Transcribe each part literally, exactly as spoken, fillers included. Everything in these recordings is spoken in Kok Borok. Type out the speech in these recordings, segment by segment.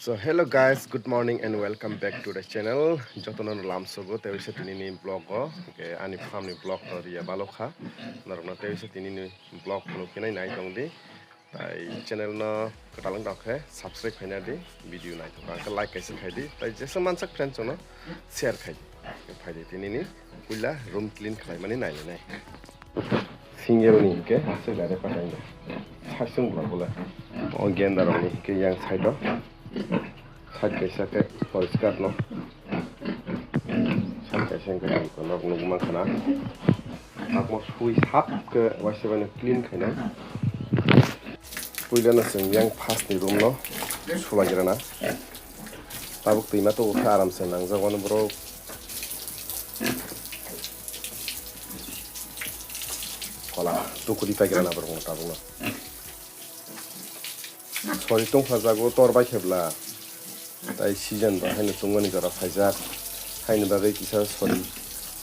So hello guys, good morning and welcome back to the channel. Jotono lamsogo tei wisa tinini vlog o, ke ani farm ni vlog to riya balokha. Norokno tei wisa tinini vlog phunuk hinai nai tong di. Tai channel no kwtal wng tong khe subscribe khaina di, video naithok ang khe like kaisa khai di, tai jesa mansak friends no share khai di. Phai di tinini puila room clean khlaimani nai nai. Single ni hinkhe aswk gari pathai da. Saisung bwla bwla. O genda rok ni hinkhe yang side o. Side kaisa khe poriskar no. Side kaisa hinkhe norok nugwi mankha na. Hakmo sui sap khe waisa bai no clean khaina. Puila no chwng yang first ni room no sulai rana. Tabuk twima to ukha aram se nangjak wano borok. Kola tukudi pai rana borok no tabuk no. Sori tongkha jago tor bai khebla. Tai season bo haino tungmani jora phaijak. Haini bagwi kisa sori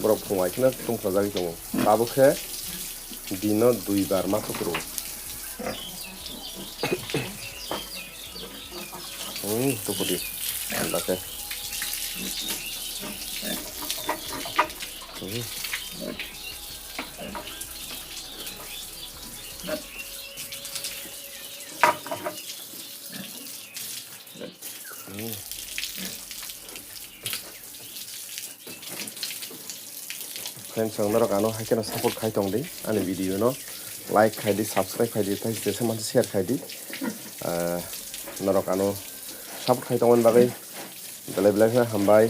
borok phung ai kheno tongkha jagwi tongo. Abo khe dino dui bar ma thukro. Hmm, tukudi. Anda khe. Hmm. Friends, ang norok ano hai kheno support khai tong di, ani video no like khai di, subscribe khai di, tei jesa mansa share khai di. Ah, norok ano support khai tongmani bagwi belai belai kheno hambai.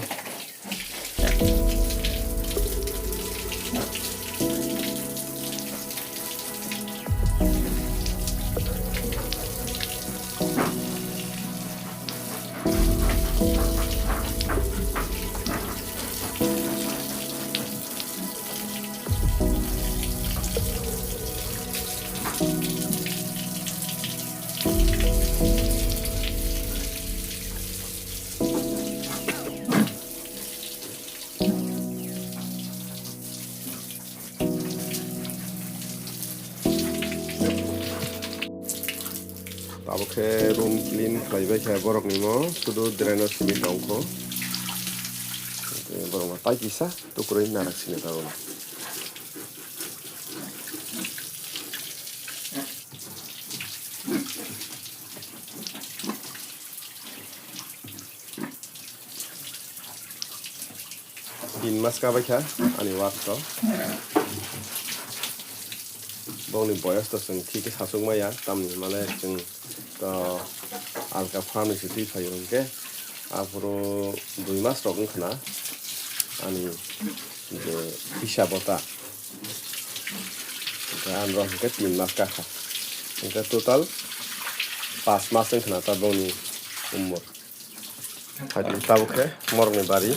Tabuk khe room clean khlai bai kha borok ni mo, sudu drain o simi tong kho. Borok no tai kisa tukrui narak sini tabuk. Tin mas kabai kha ani work to. Bongni boyos to chwng thik khe sachuk maya, tamni hwnmale chwng to alka farm ni se twi phaio hinkhe aphuru dui mas rok wngkha na ani je hisab o ta. Hinkhe ani rok hinkhe tin mas kakha. Hinkhe total pas mas wngkha na ta bongni umor. Phaidi tabuk khe morokni bari.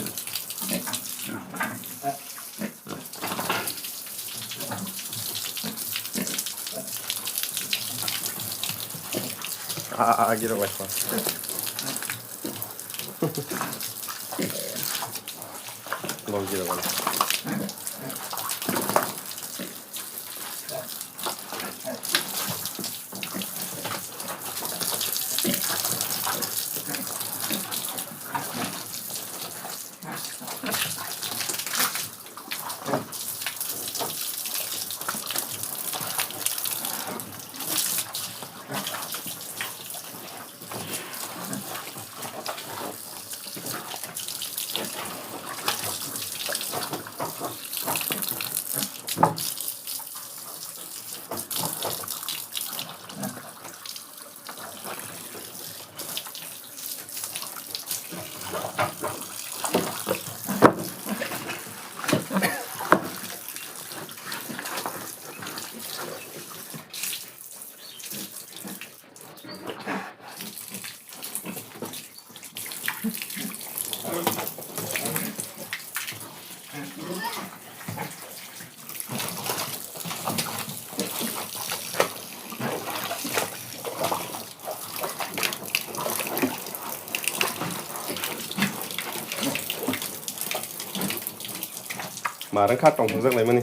A, a, a, girok bai kho. Bol girok bai. Mar wngkha tongthokjak laimani.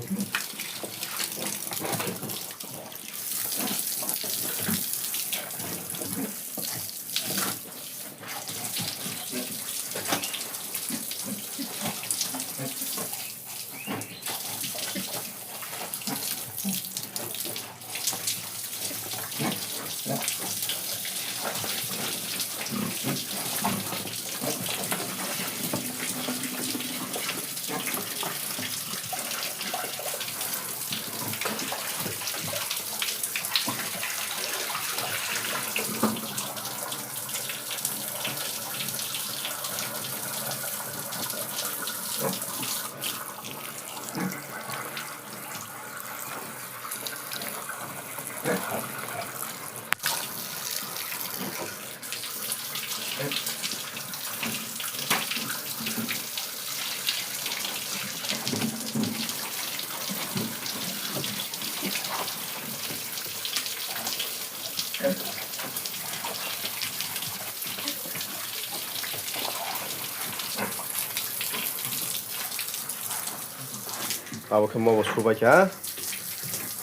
Abo khe mobo subai kha,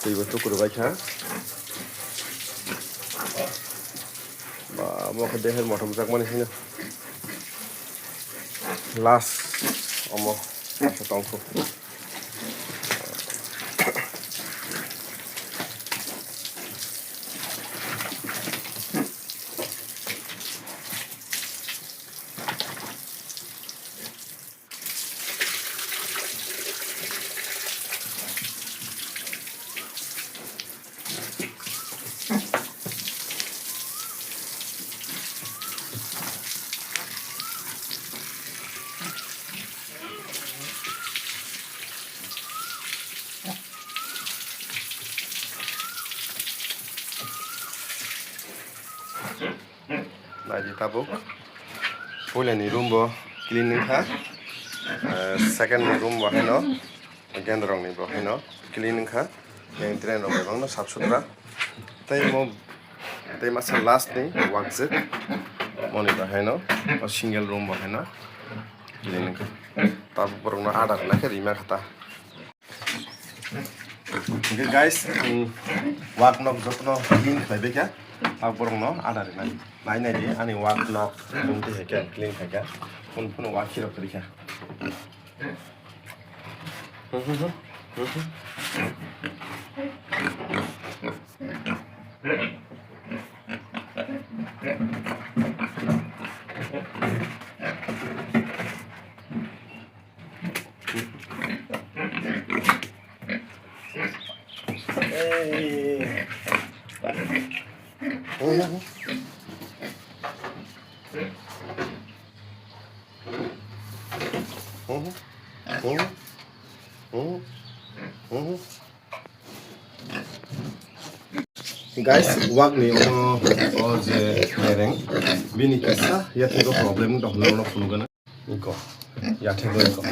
twibo tukur bai kha. Ba, mo khe deher motom jakmani hino. Last omo tongkhu. Naidi tabuk. Puilani room bo clean wngkha. Eh, second ni room bo haino. Gendrong ni bo haino clean wngkha. Yang drain rok bai bangno sap sutra. Tei mo, tei masa last ni wakjak. Moni bo haino. O single room bo haino clean wngkha. Tabuk borok no order lai khe rima kha ta. Hingke guys, ang wak nok jotono clean khlai baikha. Ang borok no order rinai. Nai nai di, ani wak nok bumti hai khe clean khai kha. Phun phun wak khirok twi kha. Guys, wak ni omo o je mereng, bini kisa yathego problem wng tong hwnwi phunukgana. Iko, yathego iko.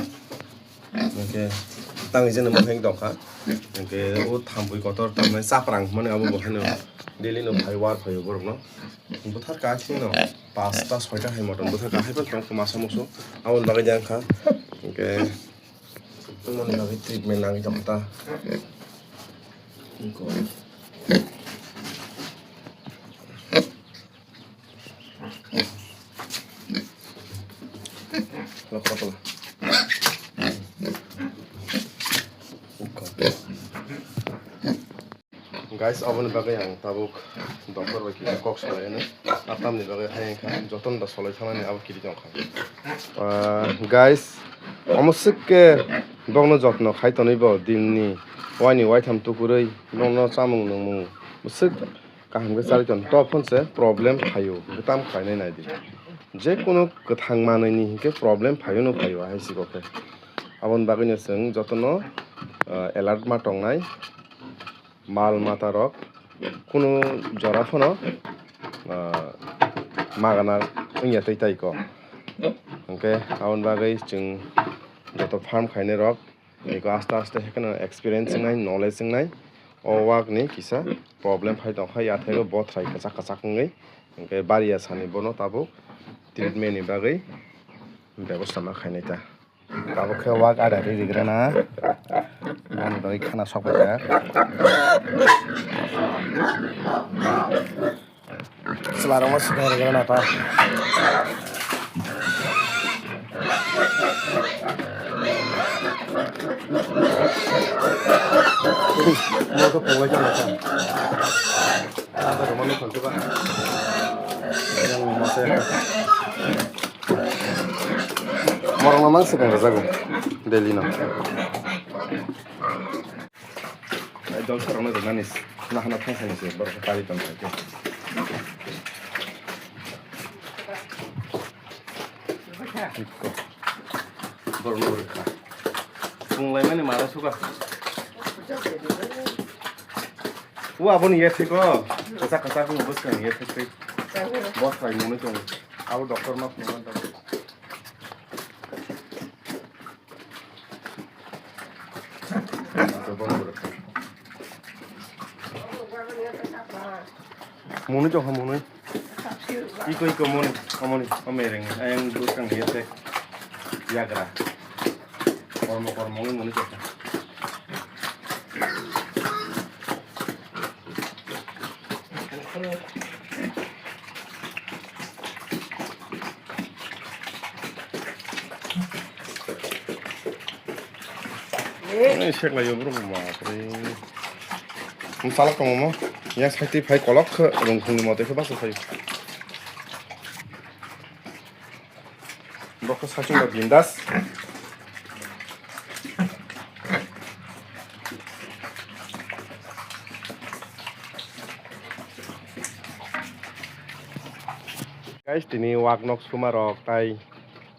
Hingke tang jeno moheng tongkha. Hingke o thampui kotor tangmani chaprang hwnmani abo bo haino daily no phai war phaio borok no. Buthar ka chini no pasta soita hai motom buthar ka hai pan tong masa musu. Aboni bagwi jang kha. Hingke moni bagwi treatment nangwi tong ta. Iko. Guys, aboni bagwi ang tabuk doctor bai kisa kok salai ano. Atamni bagwi hai wngkha, jotono da solai thangnani abo kiri tongkha. Ah, guys, omo swk khe bokno jotno khai tonwi bo dinni waini waitham tukurwi bokno chamung nungmung swk kaham khe charwi tong, to phone se problem phaio, hwnkhe tamo khlainai nai di. Je kunu kwthang manwi ni hinkhe problem phaio no phaio hai se bo khe. Aboni bagwi no chwng jotono, ah, alert ma tongnai, mal mata rok kunu jora phano, ah, magana wngya twi tai ko. Hinkhe aboni bagwi chwng joto farm khainai rok, eko aste aste haikhe no experience wngnai, knowledge wngnai. O wak ni kisa problem phai tongkha, yathego bothrai kwchak kwchak wngwi. Hinkhe bariya sani bono tabuk treatment ni bagwi bebosta ma khainai ta. Tabuk khe wak ada ri rigrana. Boni bagwi khana sok paijak. Chwlarokno swkang rwgwla nata. Moto pungwi tongkha. Abo rwmani tongkha. Yang masa ya. Borokno mang swkang rwjago daily no. Ai dol sarokno rwnani nahana thangsa ni se borok tari tong kha khe. Borokno rwkha. Punglaimani mara suka. O aboni yetheko. Kwchak kwchak no bwskango yethek tei. Bothrai mwnwi tongo. Abo doctor ma phunukna tongo. Mwnwi tongkha mwnwi. Iko iko mwnwi, omoni, omereng, ayang bwskang yete yagra. Kormo kormo wngwi mwnwi tongkha. Ai, sek lai yo, borok, bapre. Salak tongo mo. Yang side twi phai kolok khe, rung phungni mote khe bachai phaio. Bokhe sachung ba bindas. Guys, tini wak nok suma rok tai,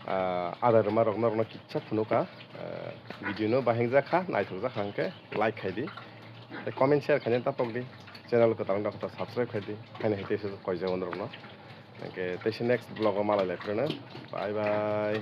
ah, adar rwma rok norok no kisa phunukha. Ah, video no baheng jak kha, naithok jak kha hwnkhe like khai di. Tei comment share khaina ta pok di. Channel kwtal wngkha khe subscribe khai di. Haino hai teisa koijak norok no. Hwnkhe teisa next vlog o malai lai phirano. Bye bye.